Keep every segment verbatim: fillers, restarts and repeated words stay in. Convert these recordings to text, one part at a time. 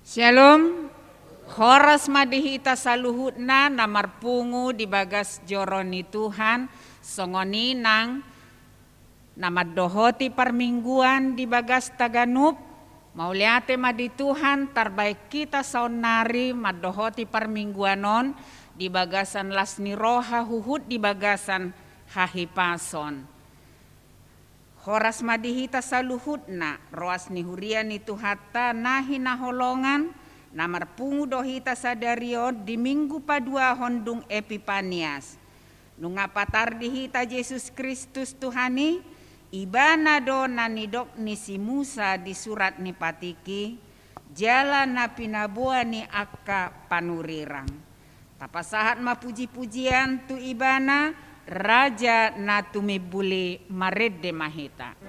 Syalom. Horas ma di hita saluhutna na marpungu di bagas joro ni Tuhan, songon i nang na mandohoti parmingguan di bagas taganup. Mauliate ma di Tuhan, tarbaen hita saonnari mandohoti parmingguan on di bagasan las ni roha huhut di bagasan hahipason. Horas ma di hita saluhutna, roas ni huria ni Tuhanta na hinaholongan, na marpungu do hita sadari on di Minggu paduahon dung Epipanias. Nunga patar di hita Jesus Kristus Tuhan i, Ibana do na nidok ni si Musa di surat ni Patik i, jala na pinaboa ni angka panurirang. Tapasahat ma puji-pujian tu Ibana, Raja na tumimbul i. Marende ma hita.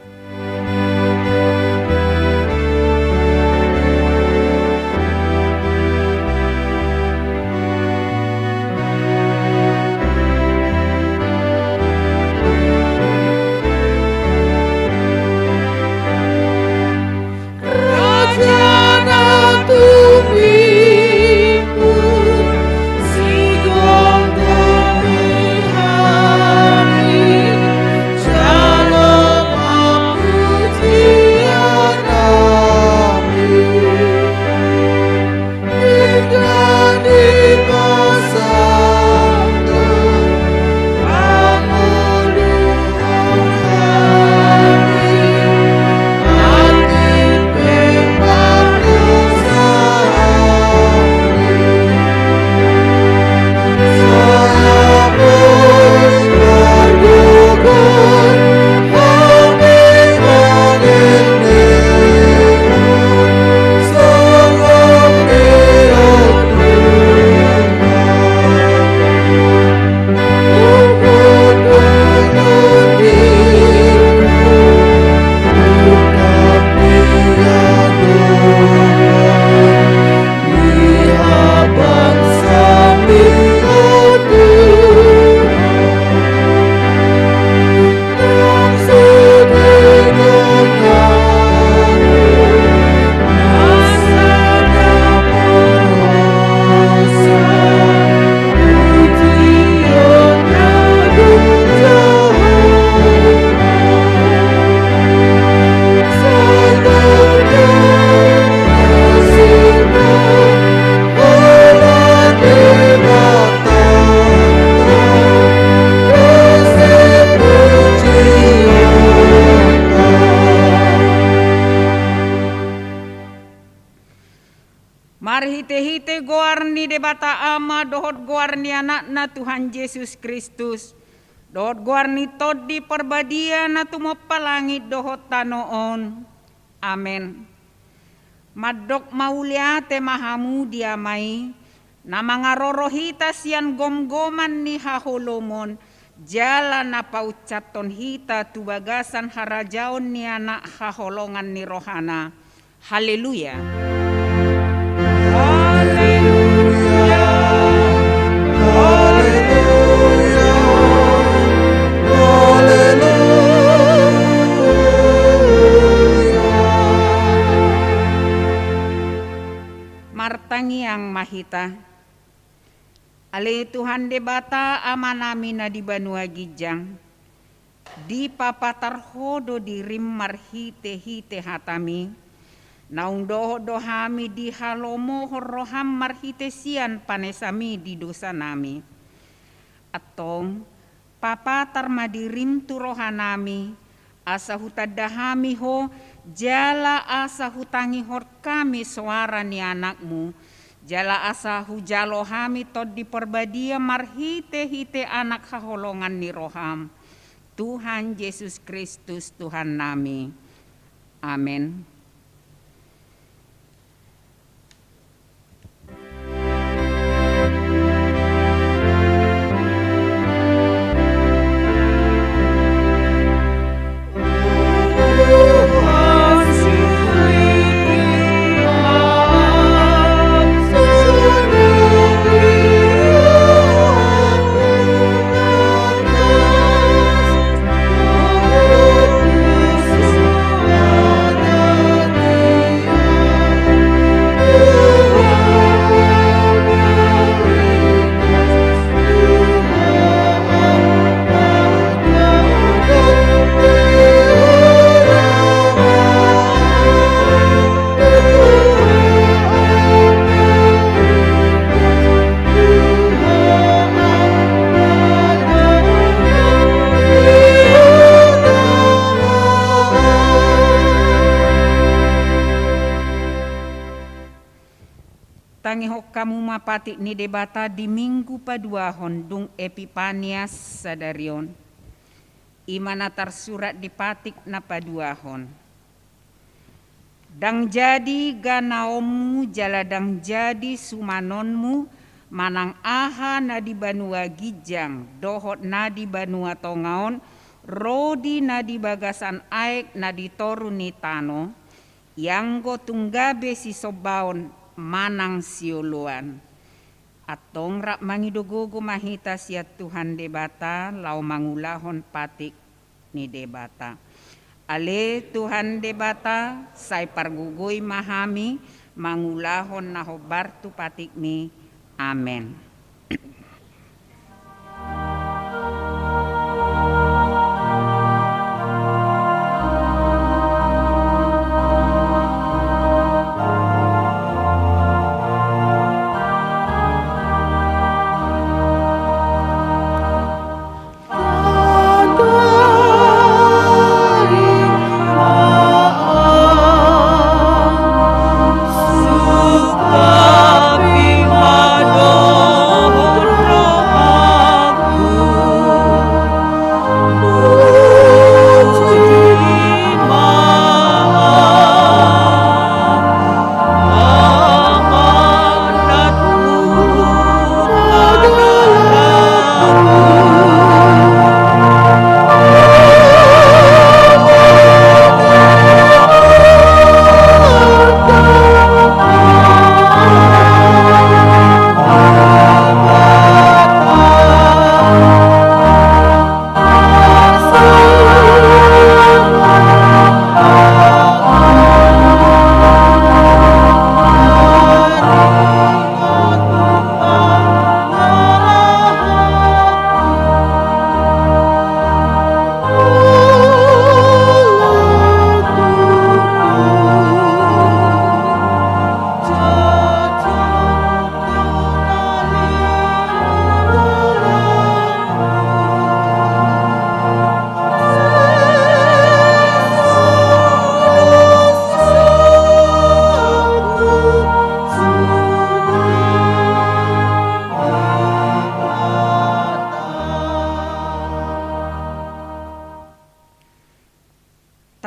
Marhite-hite goar ni Debata Ama dohot goar ni Anakna Tuhan Jesus Kristus, dohot goar ni Tondi Parbadia na tumompa langit dohot tano on. Amen. Mandok mauliate ma hamu di Ama i, na mangaroro hita sian gomgoman ni haholomon, jala na pauncathon hita tu bagasan harajaon ni Anak haholongan ni rohana. Haleluya. Haleluya. Haleluya. Haleluya. Martangiang ma hita. Ale Tuhan Debata Amanami na di banua ginjang, dipapatar Ho do dirim marhite-hite hataMi, naung dohot do hami dihalomohon rohaM marhite sian panesaMi di dosanami. Antong, papatar ma dirim tu rohanami, asa hutanda hami Ho, jala asa hutangihon hami soara ni AnakMu, jala asa hujalo hami Tondi Parbadia marhite-hite Anak haholongan ni rohaM, Tuhan Jesus Kristus Tuhannami. Amen. hamu ma patik ni Debata di Minggu paduahon dung Epipanias sadari on. I ma na tarsurat di patik na paduahon. Ndang jadi ganaonmu jala ndang jadi sumanonmu manang aha na di banua ginjang dohot na di banua tonga on, ro di na di bagasan aek na di toru ni tano, ianggo tung gabe sisombaon manang sioloan. Antong rap mangido gogo ma hita sian Tuhan Debata laho mangulahon patik ni Debata. Ale Tuhan Debata, sai pargogoi ma hami mangulahon na hombar tu patikmi. Amen.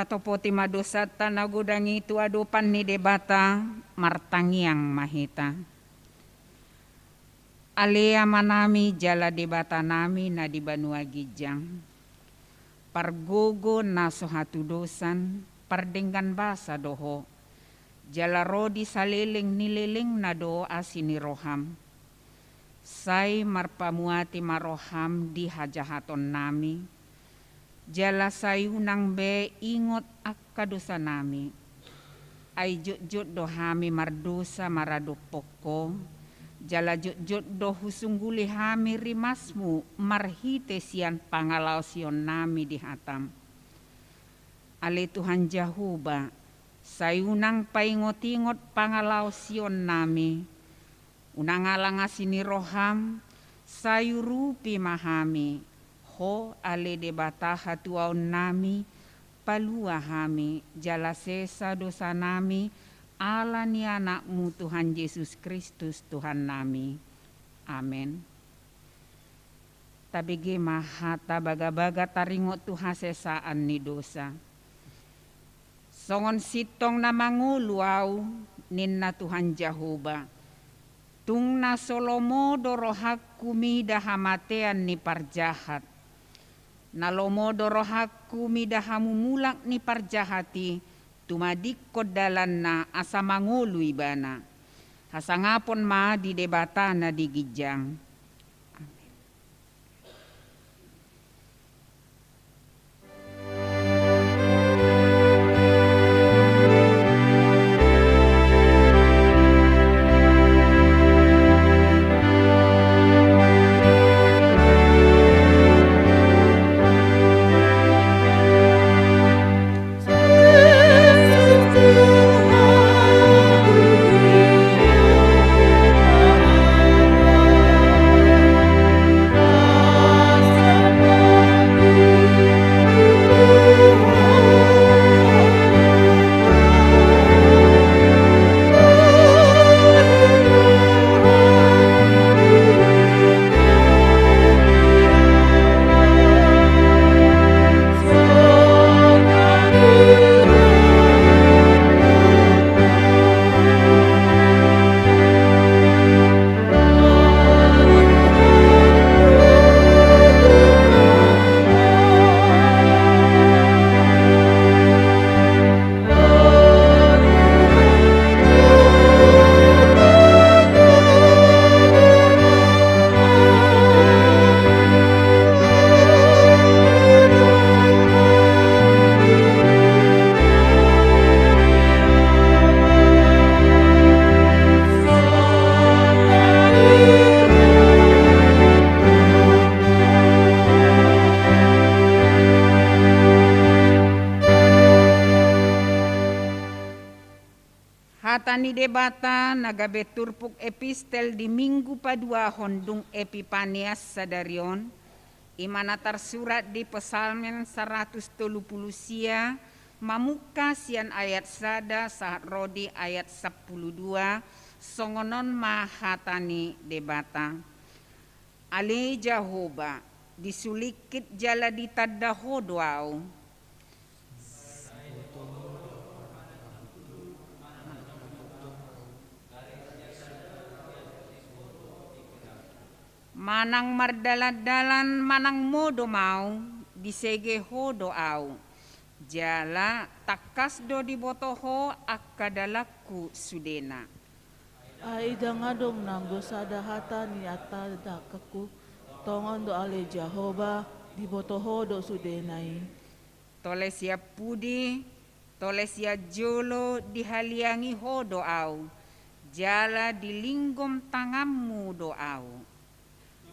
Tatopoti ma dosanta na godang i tu adopan ni Debata, martangiang ma hita. Ale Amanami jala Debatanami na di banua ginjang, pargogo na so hatudosan, pardenggan basa do Ho, jala ro di saleleng ni lelengna do asi ni roham. Sai marpamuati ma roham di hajahatonnami, jala sai unang be ingot angka dosanami. Ai jotjot do hami mardosa maradophon Ho, jala jotjot do husungguli hami rimasmu marhite sian pangalaosionnami di hatam. Ale Tuhan Jahowa, sai unang paingotingot pangalaosionnami, unang alang asi ni roham, sai urupi ma hami. Ho ale Debata hatuaonnami, palua hami, jala sesa dosanami, ala ni Anakmu Tuhan Jesus Kristus Tuhannami. Amen. Tabege ma hata bagabaga taringot tu hasesaan ni dosa. Songon sintong na mangolu ahu, ninna Tuhan Jahowa, tung na so lomo do rohangku mida hamatean ni parjahat. Na lomo do rohangku mida hamumulak ni parjahat i, tumadingkon dalanna asa mangolu ibana. Hasangapon ma di Debata na di ginjang. Amen. Hata ni Debata na gabe turpuk epistel di Minggu paduahon dung Epipanias sadari on, i ma na tarsurat di Psalmen saratus tolu pulu sia, mamungka sian ayat sada sahat ro di ayat sampulu dua, songon on ma hata ni Debata. Ale Jahowa, disulingkit jala ditanda Ho do ahu. Manang mardalan-dalan manang modom ahu, disege Ho do ahu. Jala tangkas do diboto Ho angka dalanku sudena. Ai ndang adong nanggo sada hata ni antanda dangkangku, tongon do ale Jahowa, diboto Ho do sudena i. Tole sian pudi, tole sian jolo dihaliangi Ho do ahu, jala dilinggom tanganmu do ahu.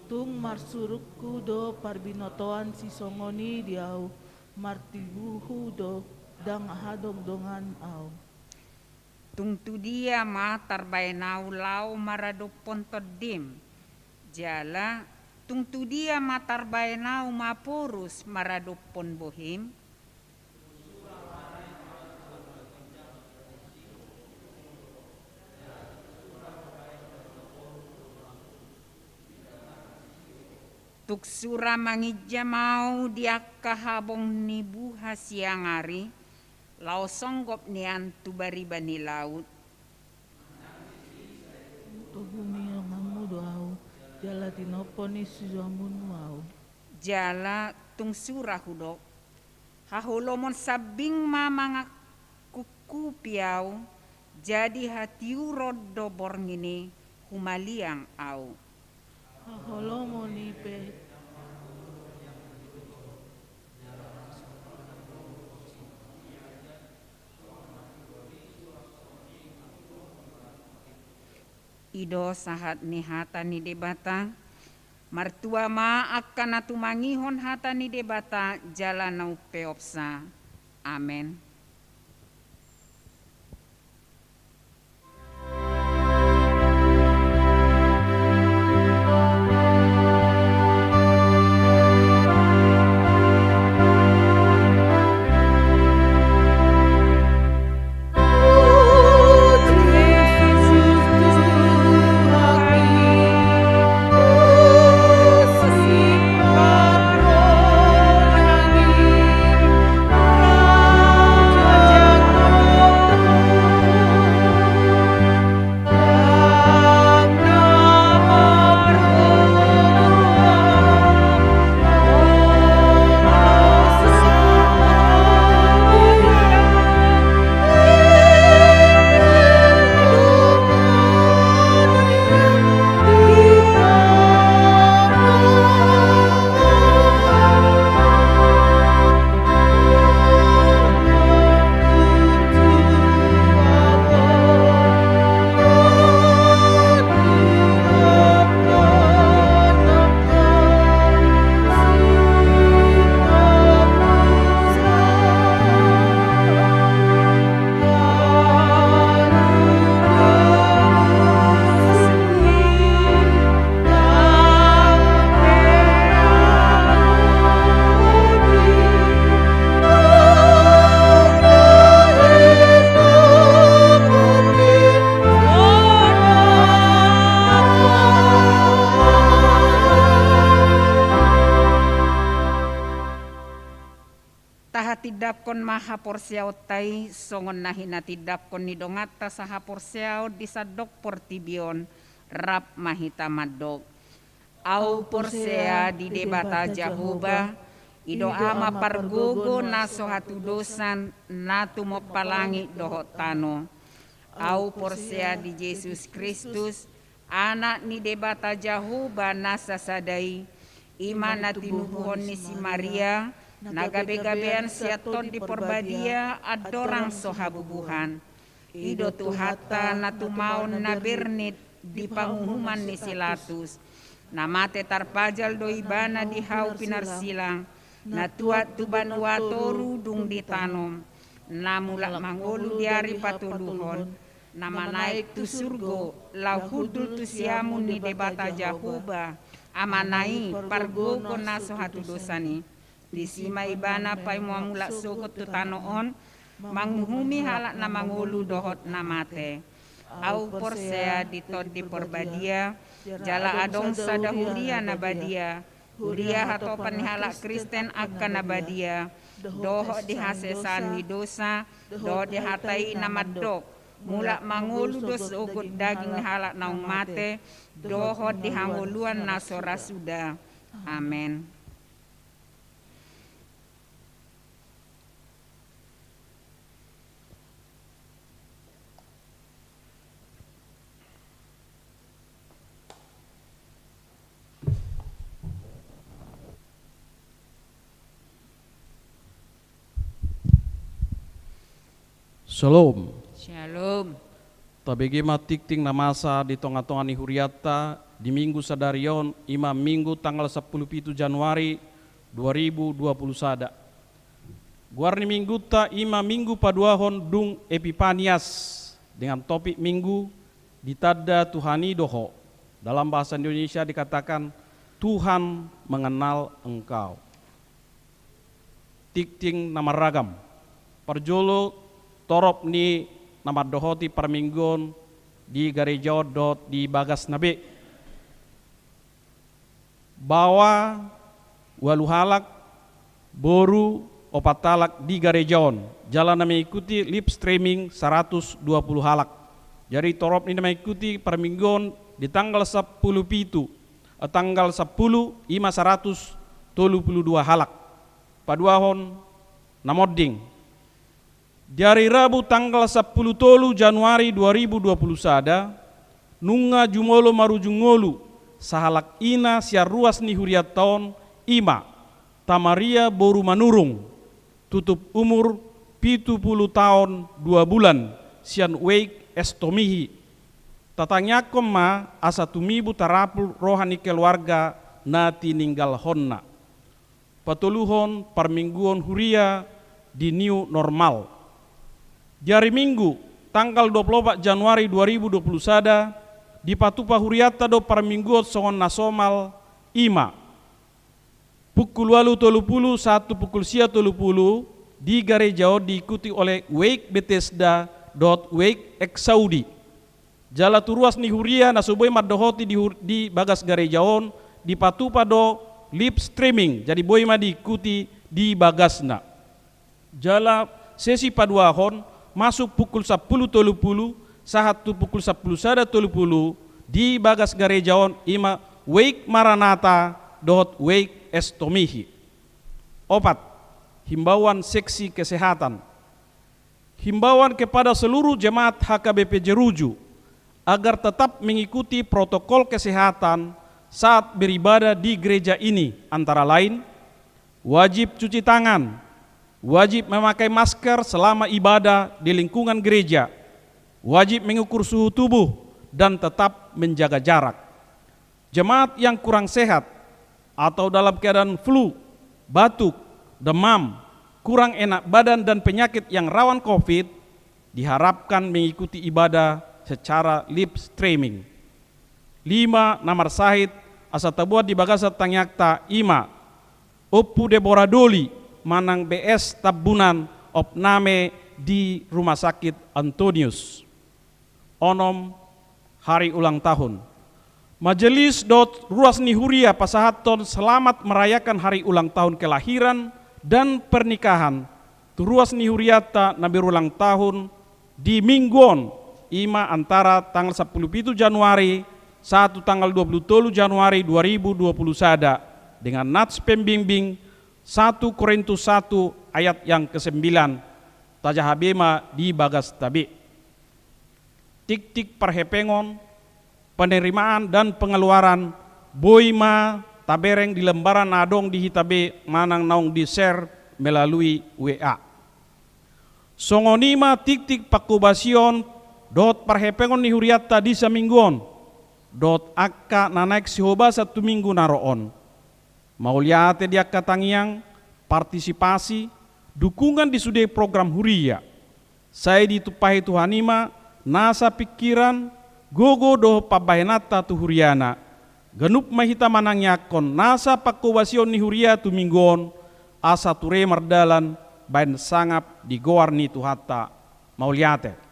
Tung marsurungku do parbinotoan sisongon i di ahu, martibuhu do ndang adong dongan ahu. Tung tu dia ma tarbaen ahu laho maradophon tondim, jala tung tu dia ma tarbaen ahu maporus maradophon bohim? Tung sura manginjam ahu di angka habong ni buha siang ari, laho songgop nian tu bariba ni laut. Tobu ni donganmu do ahu, jala tinompo ni sijamunmu ahu. Jala tung sura hudok, haholomon sambing ma mangkungkupi ahu, jadi hatiuron do borngin i humaliang ahu. Haholomon i pe. I do sahat ni hata ni Debata. Martua ma angka na tumangihon hata ni Debata jala na umpeopsa. Amen. Tahatindangkon ma haporseaonta i songon na hinatindangkon ni donganta sahaporseaon di sandok portibi on, rap ma hita mandok. Ahu porsea di Debata Jahowa, i do Ama pargogo na so hatudosan, na tumompa langit dohot tano. Ahu porsea di Jesus Kristus, Anak ni Debata Jahowa na sasada i, i ma na tinubuhon ni si Maria, na gabegabean sian Tondi Porbadia andorang so habubuhan. I do Tuhanta na tumaon na bernit di panguhuman ni si Latus, na mate tarpajal do Ibana di hau pinarsilang, na tuat tu banua toru dung ditanom, na mulak mangolu di ari patoluhon, Na manaek tu surgo, laho hundul tu siamun ni Debata Jahowa, Amana i, pargogo na so hatudosan i. Disi ma ibana paimula-mula sogot tu tano on, manguhumi halak na mangolu dohot na mate. Ahu porsea di Tondi Parbadia, jala adong sada huria na badia, huria hatopan ni halak Kristen angka na badia, dohot di hasesaan ni dosa, dohot di hata i na mandok, mulak mangolu do sogot daging ni halak naung mate, dohot di hangoluan na so ra suda. Amen. Shalom. Shalom. Tabege ma tingting na masa di tonga-tonga ni hurianta di Minggu sadari on, i ma Minggu tanggal sampulu pitu Januari dua ribu dua puluh sada. Goar ni Minggunta i ma Minggu paduahon dung Epipanias, dengan topik Minggu, Ditanda Tuhan i do ho. Dalam bahasa Indonesia dikatakan, Tuhan mengenal engkau. Tingting na marragam. Parjolo, torop ni na mandohoti parmingguon di gareja on dohot di bagasna be. Baoa ualu halak, boru opat halak di gareja on. Jala na mengikuti live streaming saratus dua puluh halak. Jadi torop ni na mengikuti parmingguon di tanggal sampulu pitu, eh, tanggal sampulu, i ma saratus tolu pulu dua halak. Paduahon na monding. Di ari Rabu tanggal sampulu tolu Januari dua ribu dua puluh sada, nunga jumolo marujung ngolu sahalak ina sian ruas ni hurianta on, i ma Ta Maria boru Manurung, tutup umur pitu pulu taon dua bulan, sian Wake Estomihi. Tatangiangkon ma asa tumibu tarapul roha ni keluarga na tininggalhonna. Patoluhon parmingguon huria di new normal. Di ari Minggu, tanggal dua pulu opat Januari dua ribu dua pulu sada, dipatupa hurianta do parmingguon songon na somal, i ma pukul ualu tolu pulu sahat tu pukul sia tolu pulu di gareja on diikuti oleh Wake Bethesda dohot Wake Exaudi. Jala tu ruas ni huria na so boi mandohoti di hur-, di bagas gareja on, dipatupa do live streaming, jadi boi ma diikuti di bagasna. Jala sesi paduahon masuk pukul sampulu tolu pulu sahat tu pukul sampulu sada tolu pulu di bagas gareja on, i ma Wake Maranatha dohot Wake Estomihi. Opat, himbauan seksi kesehatan. Himbauan kepada seluruh jemaat H K B P Jeruju agar tetap mengikuti protokol kesehatan saat beribadah di gereja ini, antara lain, wajib cuci tangan, wajib memakai masker selama ibadah di lingkungan gereja, wajib mengukur suhu tubuh, dan tetap menjaga jarak. Jemaat yang kurang sehat atau dalam keadaan flu, batuk, demam, kurang enak badan, dan penyakit yang rawan covid, diharapkan mengikuti ibadah secara live streaming. Lima, na marsahit asa taboan di bagasan tangiangta, i ma Ompu Deborah Doli manang B S Tambunan, opname di Rumah Sakit Antonius. Onom, hari ulang tahun. Majelis dohot ruas ni huria pasahathon selamat merayakan hari ulang tahun kelahiran dan pernikahan tu ruas ni hurianta na berulang tahun di Minggu on, i ma antara tanggal sampulu pitu Januari sahat tu tanggal dua pulu tolu Januari dua ribu dua pulu sada, dengan nats pembimbing satu Korintus satu ayat yang kesembilan. Tajaha be ma di bagasta be. Tiktik parhepengon, penerimaan dan pengeluaran boi ma tabereng di lembaran na adong di hita be manang naung di-share melalui W A. Songon i ma tiktik pangkobasion dohot parhepengon ni hurianta di saminggu on, dohot angka na naeng sihobasan tu minggu na ro on. Mauliate di angka tangiang, partisipasi, dukungan di sude program huria. Sai ditumpahi Tuhan i ma nasa pingkiran, gogo dohot pambahenanta tu huriana. Ganup ma hita manangiangkon nasa pangkobasion ni huria tu Minggu on, asa ture mardalan baen sangap di goar ni Tuhanta. Mauliate.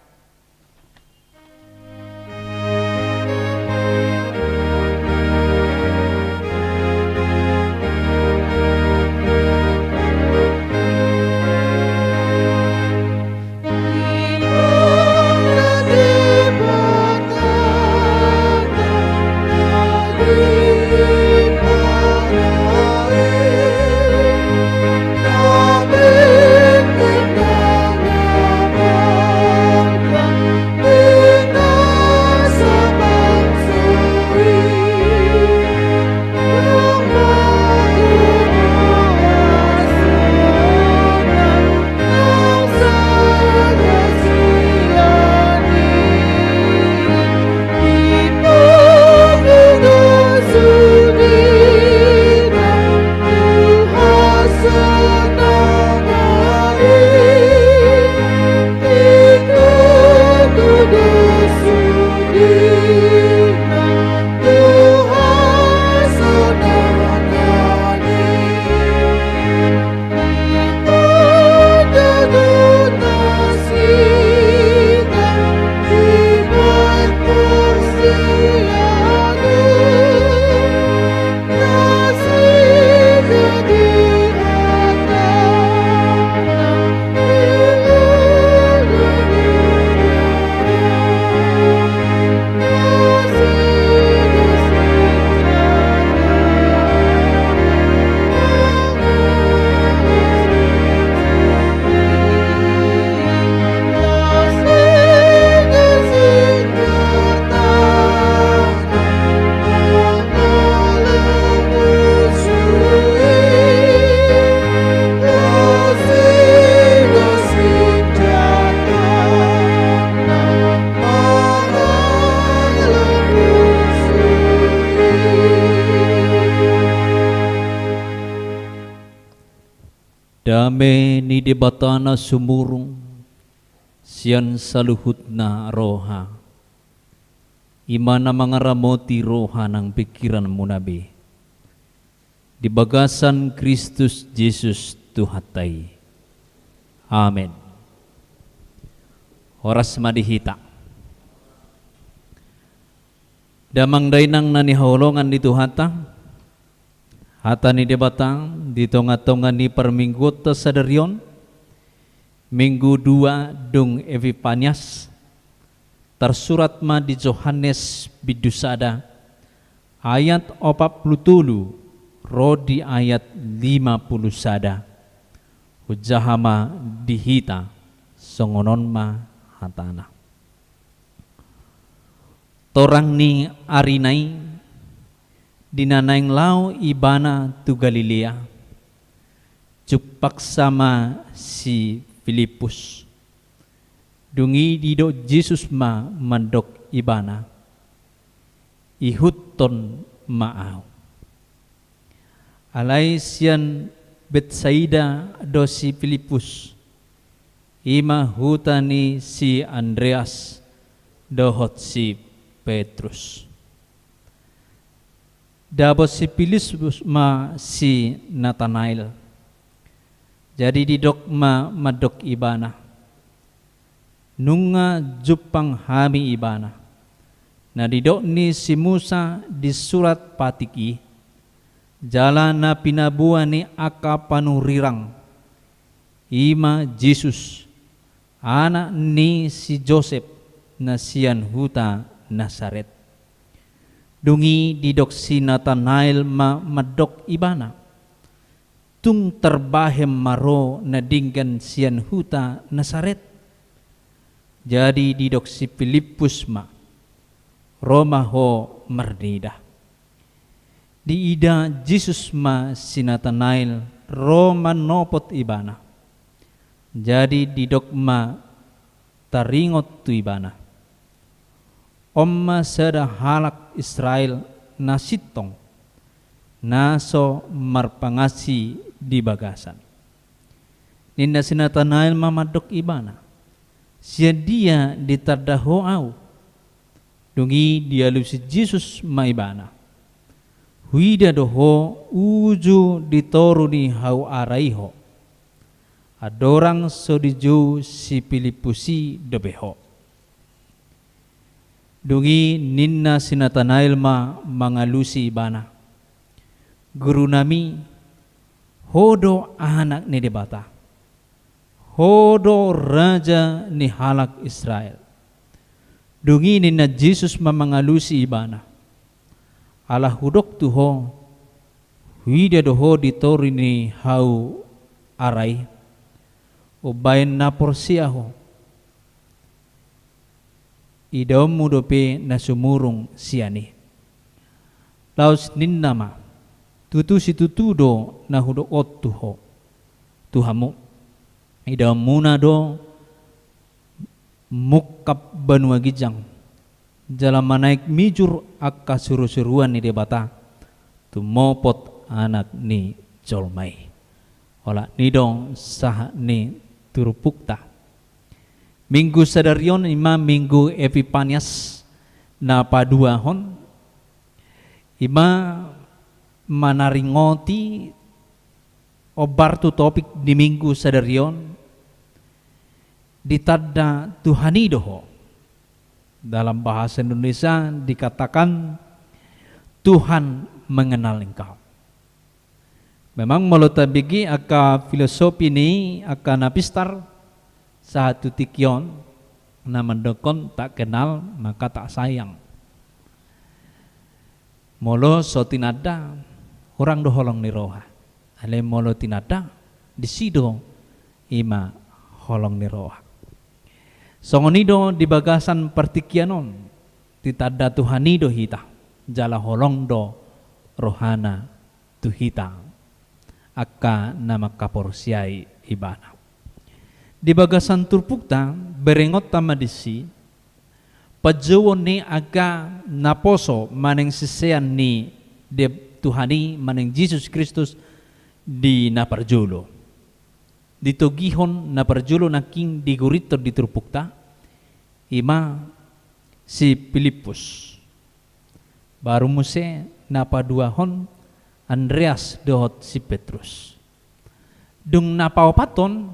Dame ni Debata na sumurung sian saluhutna roha, i ma na mangaramoti roha nang pingkiranmuna be di bagasan Kristus Jesus Tuhanta i. Amen. Horas ma di hita. Damang dainang na hinaholongan ni Tuhanta, hata ni Debata di tongatonga ni parmingguonta sadari on, Minggu dua dung Epipanias, tarsurat ma di Johannes bindu sada, ayat opat pulu tolu ro di ayat lima pulu sada. Hujaha ma di hita, songon on ma hatana. Torang ni arina i, di na naeng laho ibana tu Galilea, jumpangsa ma si Pilippus. Dung i didok Jesus ma mandok ibana: Ihuthon ma ahu. Alai sian Betsaida do si Pilippus, i ma huta ni si Andreas dohot si Petrus. Dapot si Pilippus ma si Natanael. Jadi didok ma mandok ibana: Nunga jumpang hami ibana, na didok ni si Musa di surat patik i, jala na pinaboa ni angka panurirang, i ma Jesus, anak ni si Josep, na sian huta Nasaret. Dung i didok si Natanael ma mandok ibana: Tung tarbahen ma ro na denggan sian huta Nasaret? Jadi didok si Pilippus ma: Ro ma ho marnida. Diida Jesus ma si Natanael ro manopot ibana. Jadi didok ma taringot tu ibana: On ma sada halak Israel na sintong, na so marpangansi di bagasan. Ninna si Natanael ma mandok ibana: Sian dia ditanda ho ahu? Dung i dialusi Jesus ma ibana: Huida do ho uju di toru ni hau ara i ho. Andorang so dijou si Pilippus i dope ho. Dung i ninna si Natanael ma mangalusi ibana: Gurunami, ho do Anak ni Debata. Ho do Raja ni halak Israel. Dung i ninna Jesus ma mangalusi ibana: Ala hudok tu ho, huida do ho di toru ni hau ara i, umbaen na porsea ho, idaonmu dope na sumurung sian i. Laos ninna ma: Tutu situtu do na hudok on tu ho, tu hamu. Idaonmuna do mungkap banua ginjang, jala manaek mijur angka surusuruan ni Debata, tumopot Anak ni jolma i. Olat ni do sahat ni turpukta. Minggu sadari on i ma Minggu Epipanias na paduahon, i ma manaringoti ombar tu topik ni Minggu sadari on, ditanda Tuhan i do ho. Dalam bahasa Indonesia dikatakan Tuhan mengenal engkau. Memang molo tabege angka filosofi ni angka na pistar sahat tu tingki on, na mandokkon tak kenal maka tak sayang. Molo so tinanda, hurang do holong ni roha. Alai molo tinanda, disi do i ma holong ni roha. Songon i do di bagasan partingkian on, ditanda Tuhan i do hita, jala holong do rohana tu hita, angka na mangkaporseai ibana. Di bagasan turpukta, berengonta ma disi, panjouon ni angka naposo manang sisean ni Deb-, Tuhan i manang Jesus Kristus di na parjolo. Ditogihon na parjolo nangkin digurithon di turpukta, i ma si Pilippus. Baru muse na paduahon Andreas dohot si Petrus. Dung na paopathon,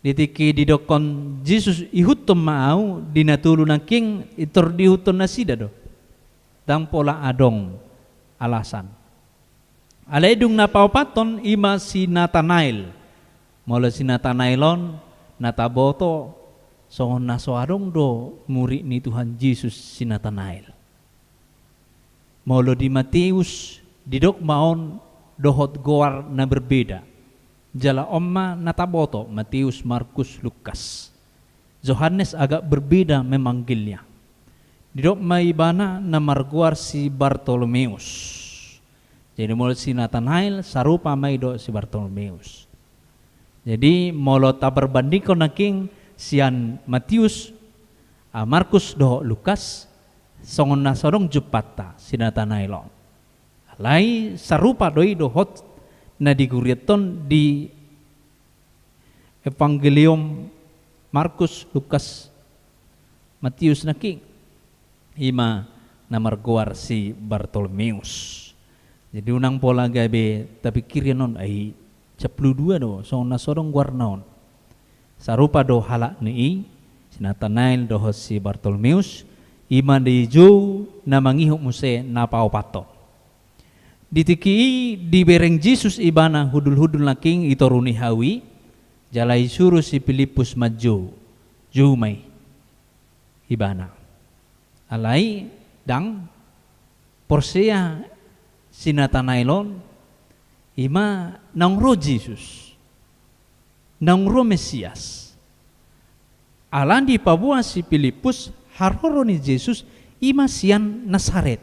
di tingki didokkon Jesus ihuthon ma ahu, di na tolu nangkin intor diihuthon nasida do. Ndang pola adong alasan. Alai dung na paopathon i ma si Natanael. Molo si Natanael on na taboto, songon na so adong do murid ni Tuhan Jesus si Natanael. Molo di Mateus, didok ma on dohot goar na berbeda. Jala on ma na taboto, Mateus, Markus, Lukas. Johannes agak berbeda memang gilnya. Didok ma ibana na margoar si Bartolomeus. Jadi molo si Natanael sarupa ma i dohot si Bartolomeus. Jadi molo taparbandingkon nangkin sian Matius, ah, Markus dohot Lukas, songon na so adong jumpangta si Natanael on. Alai sarupa do i dohot na digurithon di Evangelium Markus, Lukas, Matius nangkin. I ma na margoar si Bartolomeus. Jadi unang pola gabe tapingkiri annon, ai sampulu dua do songon na so adong goarna on. Sarupa do halak ni i, si Natanael dohot si Bartolomeus, i ma dijou na mangihut muse na paopathon. Di tingki i dibereng Jesus ibana hundulhundul nangkin i toru ni hau i, jala isuru si Pilippus manjou. Jou ma i ibana. Alai ndang porsea si Natanael on, i ma naung ro Jesus, naung ro Mesias. Ala dipaboa si Pilippus haroro ni Jesus i ma sian Nasaret.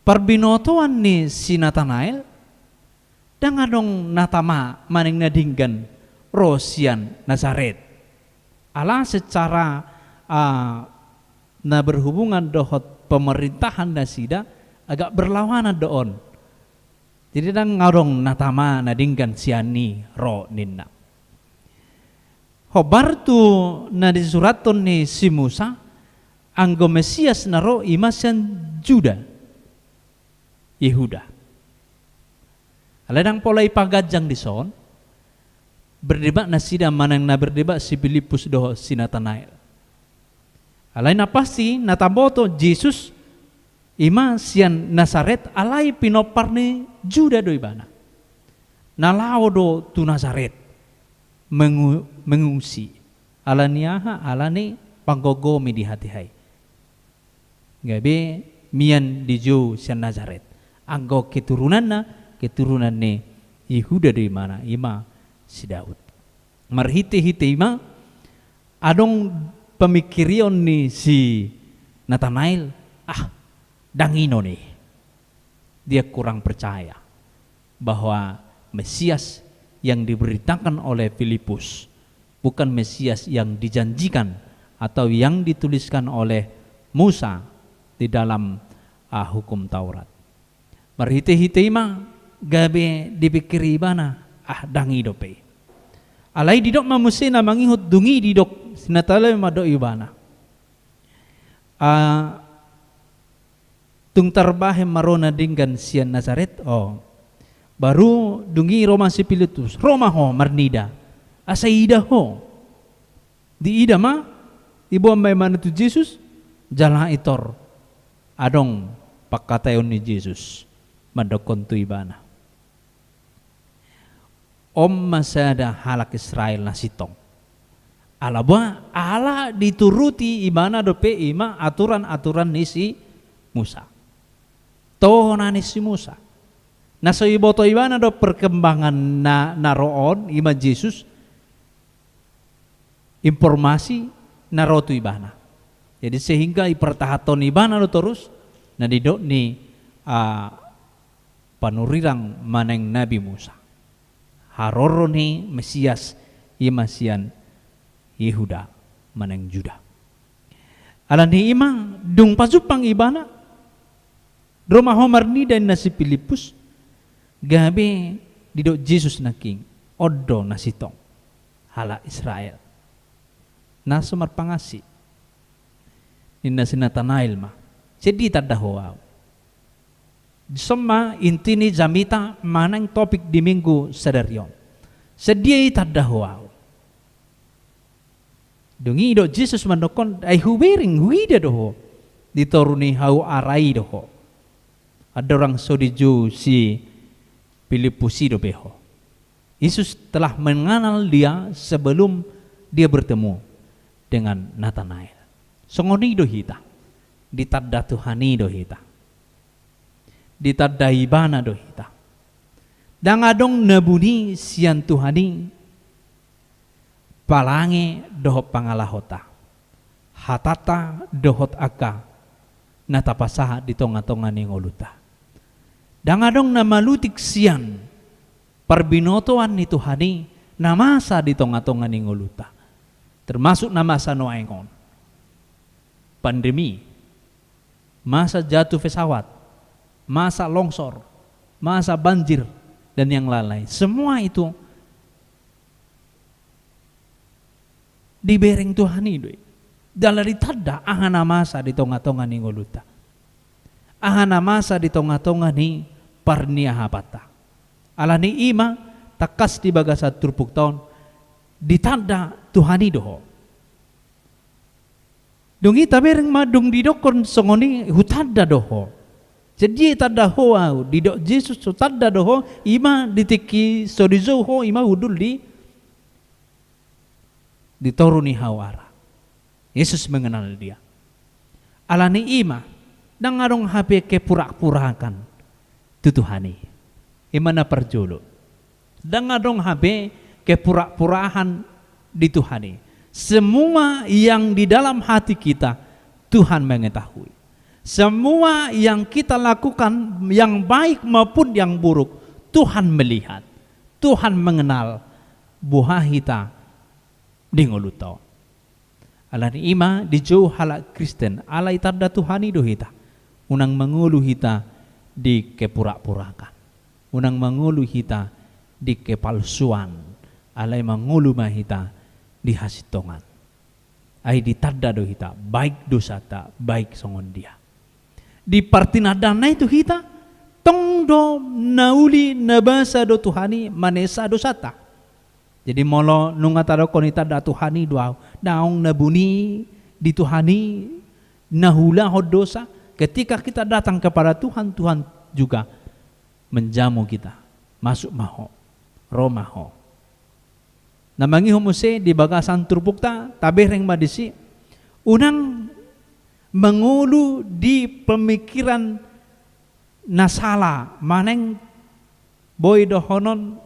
Parbinotoan ni si Natanael, ndang adong na tama manang na denggan ro sian Nasaret. Ala secara, ah, na berhubungan dohot pemerintahan nasida agak berlawanan do on. Jadi ndang adong na tama na denggan sian i ro ninna. Hombar tu na disurathon ni si Musa, anggo Mesias na ro i ma sian Juda, Yehuda. Alai ndang pola ipaganjang dison, berdebat nasida manang na berdebat si Pilippus dohot si Natanael. Alai na pasti na taboto Jesus i ma sian Nasaret, alai pinompar ni Juda do ibana. Na laho do tu Nasaret mengu-, mengungsi. Ala ni aha? Ala ni panggogomi di hatiha i. Gabe mian dijou sian Nasaret. Anggo keturunanna, keturunan ni Yehuda do ibana, i ma si Daud. Marhite-hite i ma adong pamingkirion ni si Natanael, ah, ndang inon i. Dia kurang percaya bahwa Mesias yang diberitakan oleh Filipus bukan Mesias yang dijanjikan atau yang dituliskan oleh Musa di dalam, ah, hukum Taurat. Marhite-hite i ma gabe dipingkiri ibana, ah, ndang i dope. Alai didok ma muse na mangihut, dung i didok si Natanael ma dohot ibana, ah, tung tarbahen ma ro na denggan sian Nasaret? O. Baru dung i ro ma si Pilippus, ro ma ho marnida, asa iida ho. Diida ma, diboan ma ibana tu Jesus, jala i tor adong pangkataion ni Jesus mandokkon tu ibana. On ma sada halak Israel na sintong. Ala boha? Ala dituruti ibana dope i ma aturan-aturan ni si Musa. Tohonan ni si Musa. Na so iboto ibana do perkembangan na, na ro on, i ma Jesus, informasi na ro tu ibana. Jadi sehingga ipertahanhon ibana do torus na nidok ni, ah, panurirang manang Nabi Musa. Haroro ni Mesias i ma sian Yehuda manang Juda. Ala ni i ma dung pajumpang ibana, ro ma ho marnida, ninna si Pilippus, gabe didok Jesus nangkin, on do na sintong, halak Israel na so marpangansi. Ninna si Natanael ma, "Sian dia tanda ho ahu?" Dison ma inti ni jamita manang topik di Minggu sadari on. "Sian dia i tanda ho ahu?" Dung i didok Jesus mandokkon, "Ai hubereng, huida do ho di toru ni hau ara i do ho. Andorang so dijou si Pilippus i dope ho." Yesus telah mengenal dia sebelum dia bertemu dengan Natanael. Songon i do hita, ditanda Tuhan i do hita. Ditanda ibana do hita. Ndang adong na buni sian Tuhan i palange dohot pangalahonta, hatanta dohot angka na tapasahat di tonga-tonga ni ngolunta. Ndang adong na malutik sian parbinotoan ni Tuhan i na masa di tonga-tonga ni ngolunta. Termasuk na masa nuaeng on. Pandemi, masa jatuh pesawat, masa longsor, masa banjir, dan yang lain-lain. Semua itu dibereng Tuhan i do i. Jala ditanda aha na masa di tonga-tonga ni ngolunta. Aha na masa di tonga-tonga ni parniahapanta. Ala ni i ma tangkas di bagasan turpukta on ditanda Tuhan i do ho. Dung i tabereng ma dung didokkon songon i, "Hutanda do ho." "Sian dia i tanda ho ahu?" Didok Jesus, "Hutanda do ho, i ma di tingki so dijou ho, i ma hundul di, di toru ni hau ara." Yesus mengenal dia. Ala ni i ma, ndang adong hape kepura-puraan tu Tuhan i. I ma na parjolo. Ndang adong hape kepura-puraan di Tuhan i. Semua yang di dalam hati kita, Tuhan mengetahui. Semua yang kita lakukan, yang baik maupun yang buruk, Tuhan melihat. Tuhan mengenal boha hita di ngolunta on. Ala ni i ma dijou halak Kristen, ala ditanda Tuhan i do hita. Unang mangolu hita di kepura-puraan. Unang mangolu hita di kepalsuan. Alai mangolu ma hita di hasintongan. Ai ditanda do hita, baik dosanta, baik songon dia. Di partinandaanna i tu hita, tong do na uli na basa do Tuhan i manesa dosanta. Jadi molo nunga tadokkon i tanda Tuhan i do au, naung na buni di Tuhan i, na huulahon dosa, ketika kita datang kepada Tuhan, Tuhan juga menjamu kita. Masuk ma ho, ro ma ho. Na mangihut muse di bagasan turpukta, tabereng ma disi, unang mangolu di pemikiran na sala, manang boi dohonon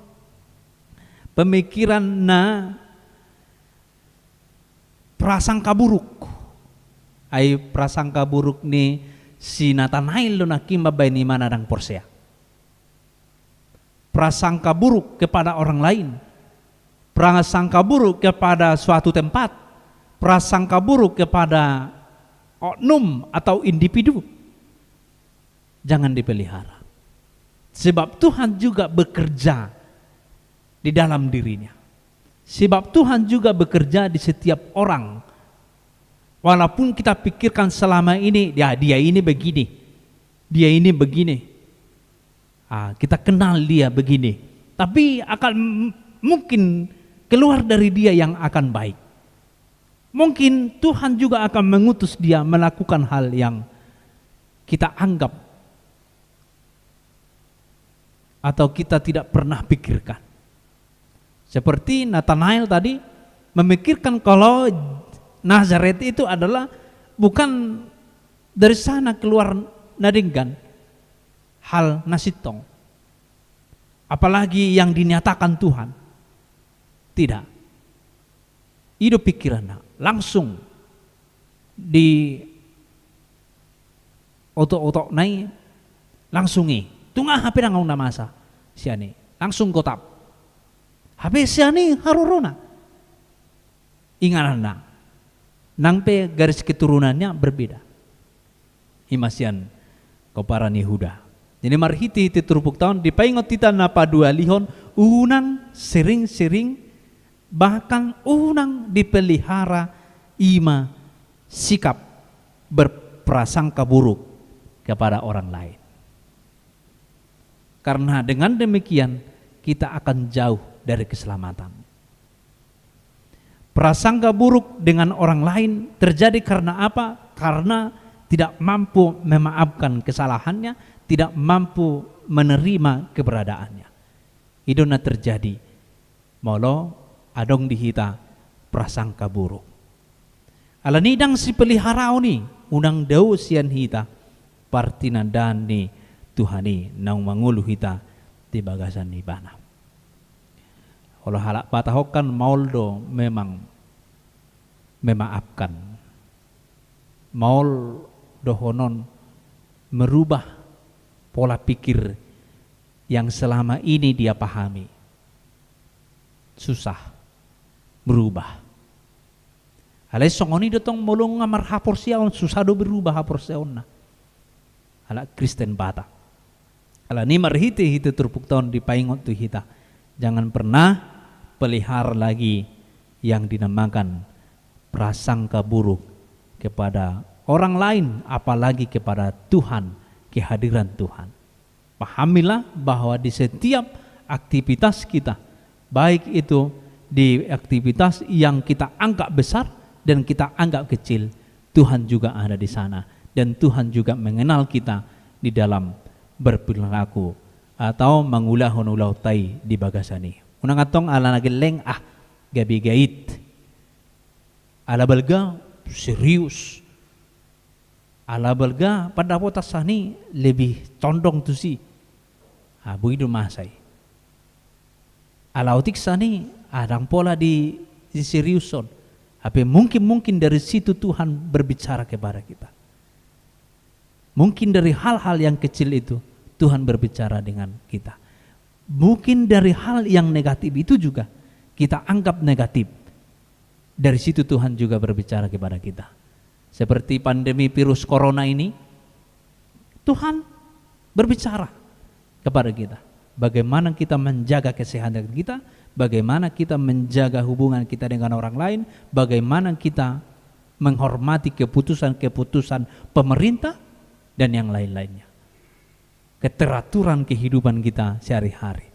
pemikiran na prasangka buruk. Ai prasangka buruk ni si Natanael do nangkin mambahen imana ndang porsea. Prasangka buruk kepada orang lain, prasangka buruk kepada suatu tempat, prasangka buruk kepada oknum atau individu. Jangan dipelihara. Sebab Tuhan juga bekerja di dalam dirinya. Sebab Tuhan juga bekerja di setiap orang. Walaupun kita pikirkan selama ini, ya, dia ini begini, dia ini begini. Ah, kita kenal dia begini. Tapi akan m-, mungkin keluar dari dia yang akan baik. Mungkin Tuhan juga akan mengutus dia melakukan hal yang kita anggap atau kita tidak pernah pikirkan. Seperti Natanael tadi memikirkan kalau Nazaret itu adalah bukan dari sana keluar na denggan hal na sintong. Apalagi yang dinyatakan Tuhan. Tidak. I do pikiranna, langsung di otok-otokna i, langsung i. Tung aha pe ndang adong na masa sian i, langsung gotap. Hape sian i harorona. Ingananna. Nang pe garis keturunannya berbeda. I ma sian komparan Yehuda. Jadi marhite-hite turpukta on dipaingot hita na paduahalihon, unang sering-sering, bahkan unang dipelihara i ma sikap berprasangka buruk kepada orang lain. Karena dengan demikian kita akan jauh dari keselamatan. Prasangka buruk dengan orang lain terjadi karena apa? Karena tidak mampu memaafkan kesalahannya, tidak mampu menerima keberadaannya. I do na terjadi molo adong di hita prasangka buruk. Alani i ndang sipeliharaon i, unang dao sian hita partinandaan ni Tuhan i naung mangolu hita di bagasan Ibana. Olo, halak Batak on kan maol do memang memaafkan. Maol dohonon merubah pola pikir yang selama ini dia pahami. Susah merubah. Alai songon i do tong molo nunga marhaporseaon, susah do berubah haporseaonna halak Kristen Batak. Alani i marhite-hite turpukta on dipaingot tu hita, jangan pernah pelihara lagi yang dinamakan prasangka buruk kepada orang lain, apalagi kepada Tuhan, kehadiran Tuhan. Pahamilah bahwa di setiap aktivitas kita, baik itu di aktivitas yang kita anggap besar dan kita anggap kecil, Tuhan juga ada di sana. Dan Tuhan juga mengenal kita di dalam berperilaku atau mangulahon ulaonta i di bagasan i. Unang antong ala na gelleng, ah, gabe gait. Ala balga, serius. Ala balga, pandapotan sian i lebih condong tusi. Ah, boi do masa i. Ala otik sian i, ah, ndang pola di, diseriushon. Hape mungkin, mungkin dari situ Tuhan berbicara kepada kita. Mungkin dari hal-hal yang kecil itu Tuhan berbicara dengan kita. Mungkin dari hal yang negatif itu juga kita anggap negatif. Dari situ Tuhan juga berbicara kepada kita. Seperti pandemi virus corona ini, Tuhan berbicara kepada kita. Bagaimana kita menjaga kesehatan kita, Bagaimana kita menjaga hubungan kita dengan orang lain, bagaimana kita menghormati keputusan-keputusan pemerintah, dan yang lain-lainnya. Keteraturan kehidupan kita sehari-hari.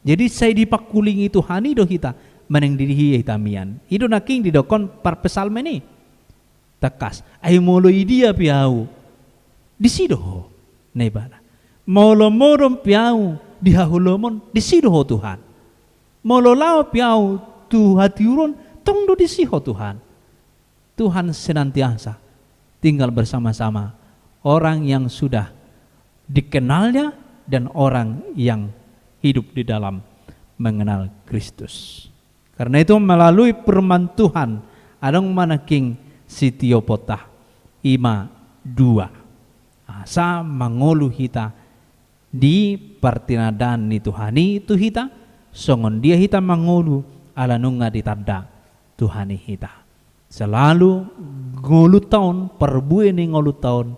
Jadi sai dipangkulingi Tuhan i do hita, manang di dia hita mian. I do nangkin didokkon parpsalmen i. Tangkas, ai molo idia pe ahu, disi do Ho, na ibana. Molo modom pe ahu di haholomon, disi do Ho Tuhan. Molo laho pe ahu tu hatiuron, tong do disi Ho Tuhan. Tuhan senantiasa tinggal bersama-sama orang yang sudah dikenalnya dan orang yang hidup di dalam mengenal Kristus. Karena itu, melalui firman Tuhan, adong ma nangkin sitioponta, i ma dua. Asa mangolu hita di partinandaan ni Tuhan i tu hita, songon dia hita mangolu ala nunga ditanda Tuhan i hita. Selalu ngolunta on, parbue ni ngolunta on,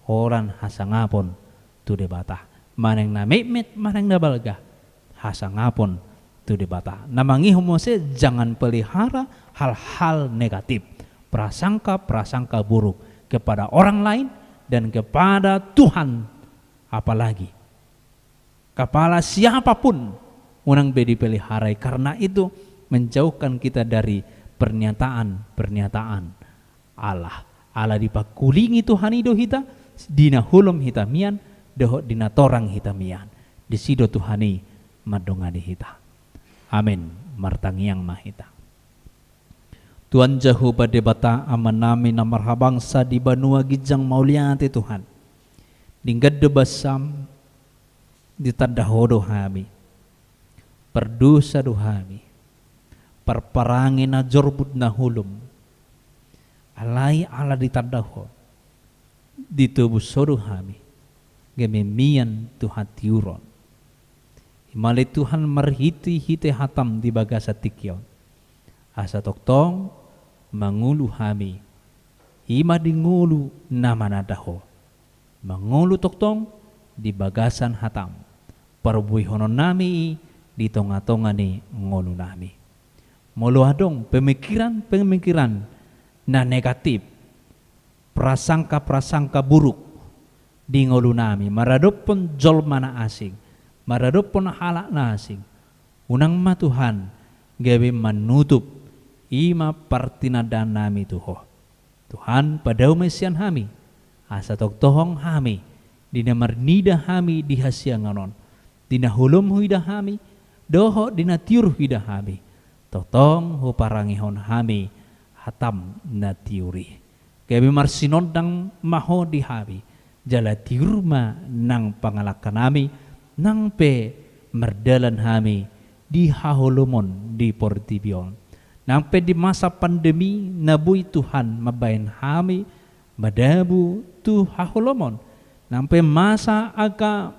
holan hasangapon tu Debata. Manang na metmet, manang na balga, hasangapon tu Debata. Na mangihut muse, jangan pelihara hal-hal negatif, prasangka-prasangka buruk kepada orang lain dan kepada Tuhan apalagi. Kepada siapapun, unang be dipelihara i. Karena itu, menjauhkan kita dari pernyataan-pernyataan Allah. Ala dipangkulingi Tuhan i do hita, di na holom hita mian, dohot di na torang hita mian. Disi do Tuhan i mandongani hita. Amen. Martangiang ma hita. Tuhan Jahowa Debata Amanami na marhabangsa di banua ginjang, mauliate Tuhan. Denggan do basam, ditanda Ho do hami. Pardosa do hami. Parparange na jorbut na holom. Alai ala ditanda Ho, ditobus Ho do hami, gabe mian tu hatiuron. I ma ale Tuhan, marhitehite hataM di bagasan tingki on, asa tongtong mangolu hami, i ma di ngolu na mananda Ho. Mangolu tongtong di bagasan hataM, parbuehononnami i di tongatonga ni ngolunami. Molo adong pemikiran-pemikiran na negatif, prasangka-prasangka buruk di ngolunami, maradophon jolma na asing, maradophon halak na asing, unang ma Tuhan gabe manutup i ma partinandaannami tu Ho. Tuhan, padao ma i sian hami, asa tongtong hami, di na marnida hami di hasiangan on, di na holom huida hami, dohot di na tiur huida hami, tongtong huparangehon hami hataM na tiur i. Gabe marsinondang ma Ho di hami, jala tiur ma nang pangalangkanami, nang pe mardalan hami di haholomon di portibi on. Nang pe di masa pandemi na boi Tuhan mambahen hami madabu tu haholomon. Nang pe masa angka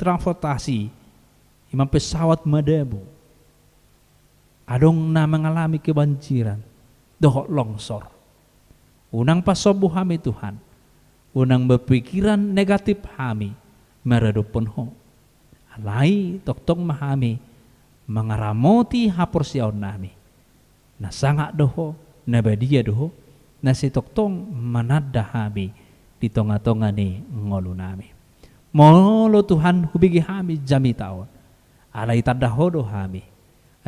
transportasi, i ma pesawat madabu. Adong na mengalami kebanjiran dohot longsor. Unang pasombu hami Tuhan. Unang berpikiran negatif hami maradophon Ho. Alai tongtong ma hami mangaramoti haporseaonnami. Na sangap do Ho, na badia do Ho, na sai tongtong mananda hami di tongatonga ni ngolunami. Molo Tuhan hubege hami jamita on, alai tanda Ho do hami.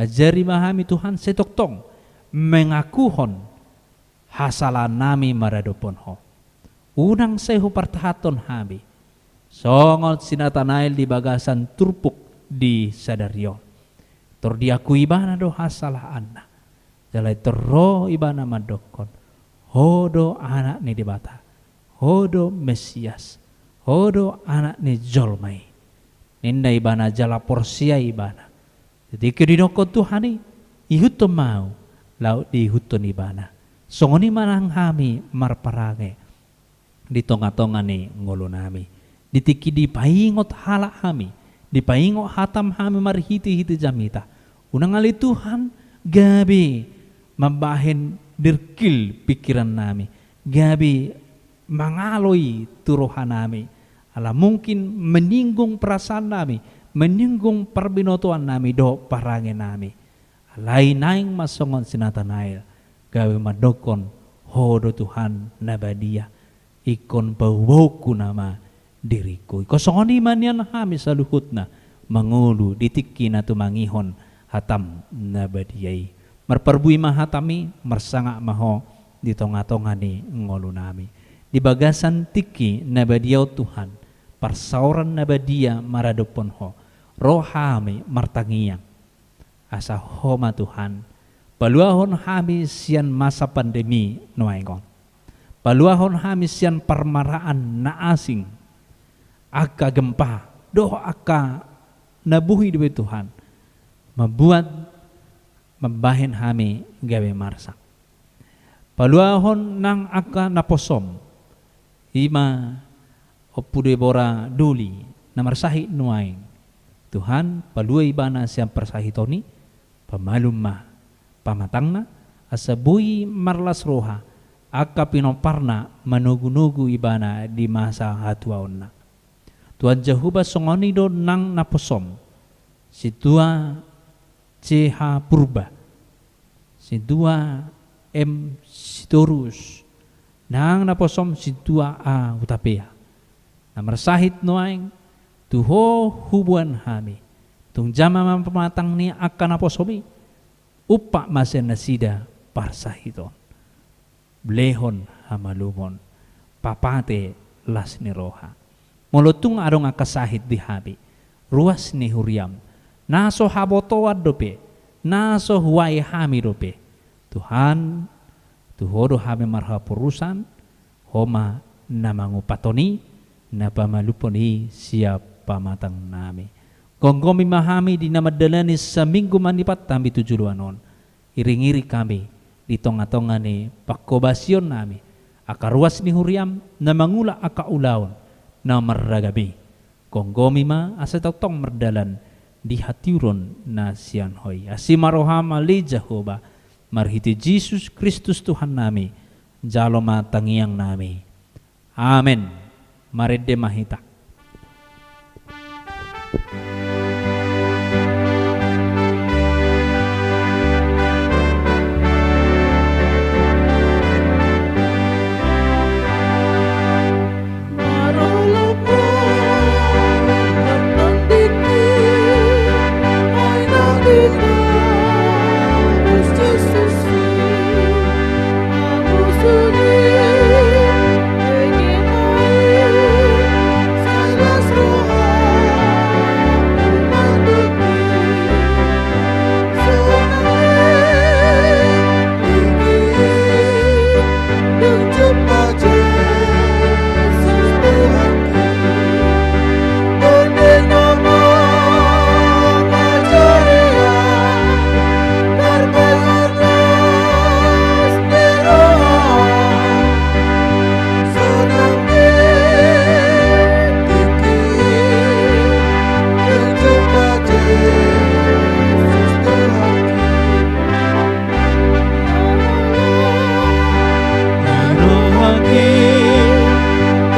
Ajari ma hami Tuhan sai tongtong mengakuhon hasalaannami maradophon Ho. Unang sai hupartahathon hami songon si Natanael di bagasan turpuk di sadari on. Tor diakui ibana do hasalaanna. Jala tor ro ibana mandokkon, Ho do Anak ni Debata, Ho do Mesias, Ho do Anak ni jolma i, ninna ibana jala porsea ibana. Jadi tingki didokkon Tuhan i, ihuthon ma ahu, laho diihuthon ibana. Songon i ma nang hami marparange di tongatonga ni ngolunami. Di tingki dipaingot halak hami, dipaingot hataM hami marhitehite jamita, unang ale Tuhan gabe mambahen dirkil pikirannami, gabe mangalo i tu rohanami, ala mungkin menyinggung perasaannami, menyinggung parbinotoannami dohot parangenami. Alai naeng ma songon si Natanael, gabe mandokkon, Ho do Tuhan na badia, ingkon paboahonku nama diringku. Ingkon songon i ma nian hami saluhutna mangolu di tingki na tumangihon hataM na badia i. Marparbue ma hataMi, marsangap ma Ho di tongatonga ni ngolunami. Di bagasan tingki na badia on Tuhan, parsaoran na badia maradophon Ho, ro hami martangiang. Asa Ho ma Tuhan, paluahon hami sian masa pandemi nuaeng on. Paluahon hami sian parmaraan na asing, angka gempa, dohot angka na boi dope Tuhan mambuat, mambahen hami gabe marsak. Paluahon nang angka naposoM, i ma Ompu Debora Doli na marsahit nuaeng. Tuhan, palua ibana sian parsahiton i, pamalum ma pamatangna, asa boi marlas roha angka pinomparna manogunogu ibana di masa hatuaonna. Tuhan Jahowa, songon i do nang naposoM, Sintua C H Purba, Sintua M Sitorus, nang naposoM Sintua A Hutapea. Na marsahit nuaeng, tu Ho huboan hami, tung jamma ma pamatang ni angka naposoM i, umpat ma sian nasida parsahiton. Lehon hamalumon, papate las ni roha. Molo tung adong angka sahit di hami, ruas ni huriaM, na so habotoan dope, na so huae hami dope. Tuhan, tu Ho do hami marhaporusan, Ho ma na mangumpathon i, na pamalumhon i sian pamatangnami. Gomgomi ma hami di na mandalani saminggu manipat hami tu joloan on. Iringiring hami di tongatonga ni panghobasionnami, angka ruas ni huriaM na mangula angka ulaon na marragam i. Gomgomi ma asa tongtong mardalan di hatiuron na sian Ho i. Asi ma rohaM ale Jahowa, marhite Jesus Kristus Tuhannami, jalo ma tangiangnami. Amen. Marende ma hita.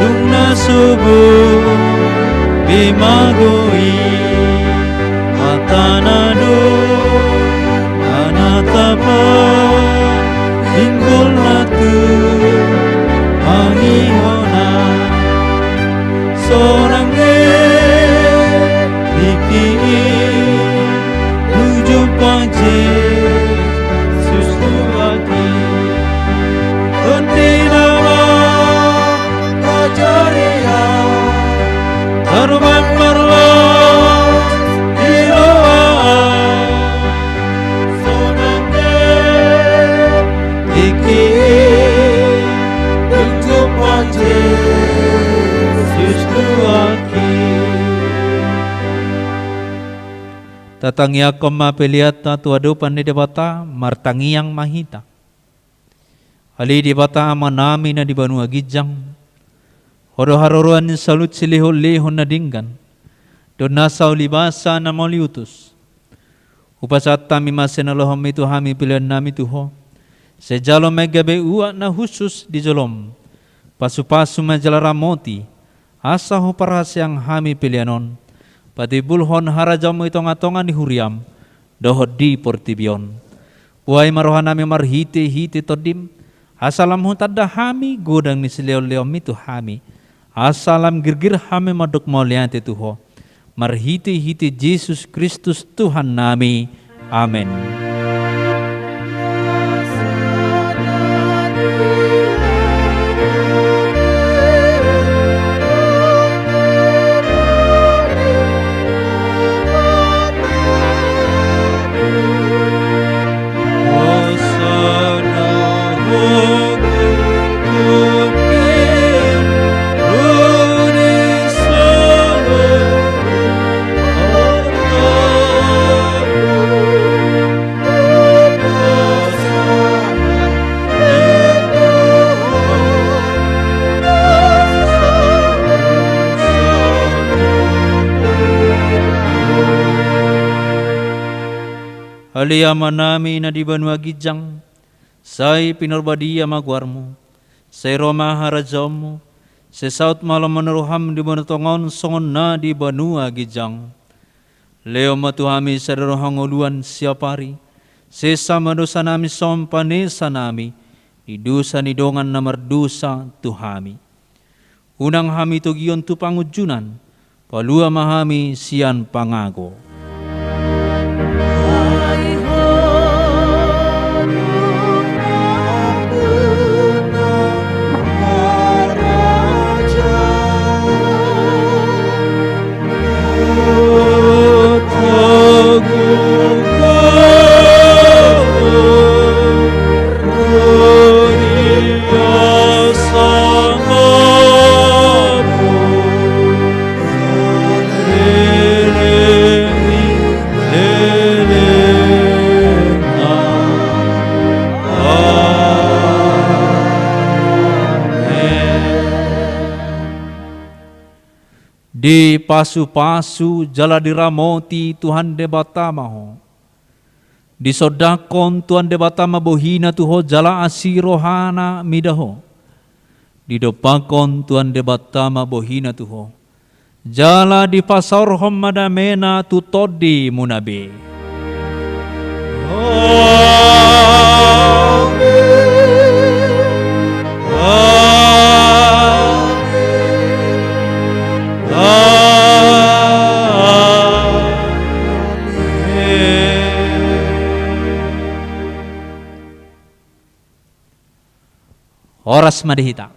Tung na so boi be mago i, hatana do manatapa, inggolna tu mangihona. Sonang ne tingki i, dung jumpa Jesus tu ahu i. Tondi nama kajarian, tarbang marlas di roha. Sonang ne tingki i, dung jumpa Jesus tu ahu i. Tatangiangkon ma peleanta tu adopan ni Debata, martangiang ma hita. Ale Debata Amanami na di banua ginjang, Ho do haroroan ni saluhut silehonlehon na denggan dohot nasa ulibasa na mauliutus. Hupasahat hami ma sian na loasMi tu hami peleannami tu Ho. Sai jalo ma i gabe uap na hushus di joloM. Pasupasu ma jala ramoti, asa huparhaseang hami pelean on patimbulhon harajaonmu i tongatonga ni huriam dohot di portibi on. Buhai ma rohanami marhitehite Tondim, asa lam hutanda hami godang ni silehonlehonmi tu hami, asa lam girgir hami mandok mauliate tu Ho, marhitehite Jesus Kristus Tuhannami. Amen. Ale Amanami na di banua ginjang, sai pinarbadia ma goarmu, sai ro ma harajaonmu, sai saut ma lomo ni roham di banua tonga on songon na di banua ginjang. Lehon ma tu hami sadari on hangoluan siapari, sesa ma dosanami songon panesanami di dosa ni dongan na mardosa tu hami. Unang hami togihon tu pangunjunan, palua ma hami sian pangago. Dipasupasu jala diramoti Tuhan Debata ma ho. Disondangkon Tuhan Debata ma bohina tu ho jala asi rohana mida ho. Didompakkon Tuhan Debata ma bohina tu ho, jala dipasaorhon ma damena tu tondimuna be. Amen. Amen. Amen. Horas ma di hita.